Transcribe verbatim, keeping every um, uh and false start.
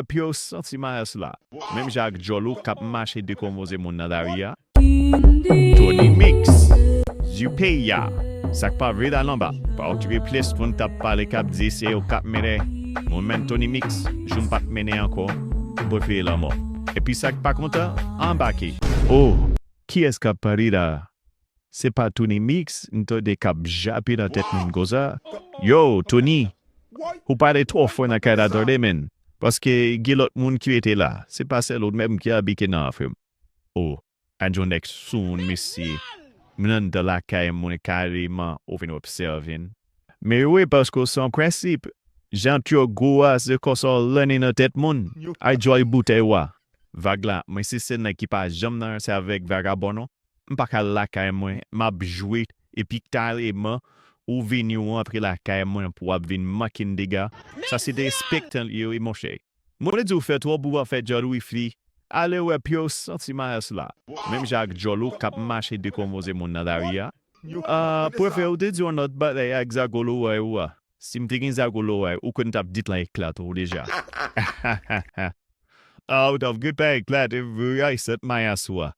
Epi w santi mayas la. Menm jan ak djòl ou k ap mache dekonpoze moun nan lari a. Tony Mix, di peyi a. Sa k pa vle al anba. Pa okipe plis moun k ap pale, k ap di se yo k ap mennen. Mwen menm Tony Mix, jou m p ap mennen ankò. M prefere lanmò. Epi sa k pa kontan, anbake. Oh, kiyès k ap pale la? Se pa Tony Mix m tande k ap jape nan tèt moun konsa? Yo, Tony, ou pale twò fò nan kay la tande, menn. Paske gen lòt moun ki rete la. Se pa sèl ou menm ki abite nan afè m. Oh, adyon nèg sou moun, mesye. Mwen anndan lakay mwen kareman, ou vin obsève m. Men wi, paske w san prensip. Jan tyo gwo a, se konsa w lannen nan tèt moun. Ay djòl boutèy ou a. Vag la, mwen se sèl nèg ki pa janm nan ranse avèk vagabon non. M pa ka al lakay mwen, m ap jwe, epi kareman, ou vini ou antre lakay mwen pou w ap vin manke m dega. Sa se derespektan li ye wi, monchè. Mwen di w fè twò pou w ap fè djòl wi fi. Ale wè pye w santi mayas la. Menm jan ak djòl ou k ap mache dekonpoze moun nan lari a. Ah, prefere w te di yon lòt bagay ak zago loway ou a. Si m te gen zago loway, ou konn t ap dit lan eklate w deja. Ah, ou t ap gen pa eklate vre, ay sèt mayas ou a.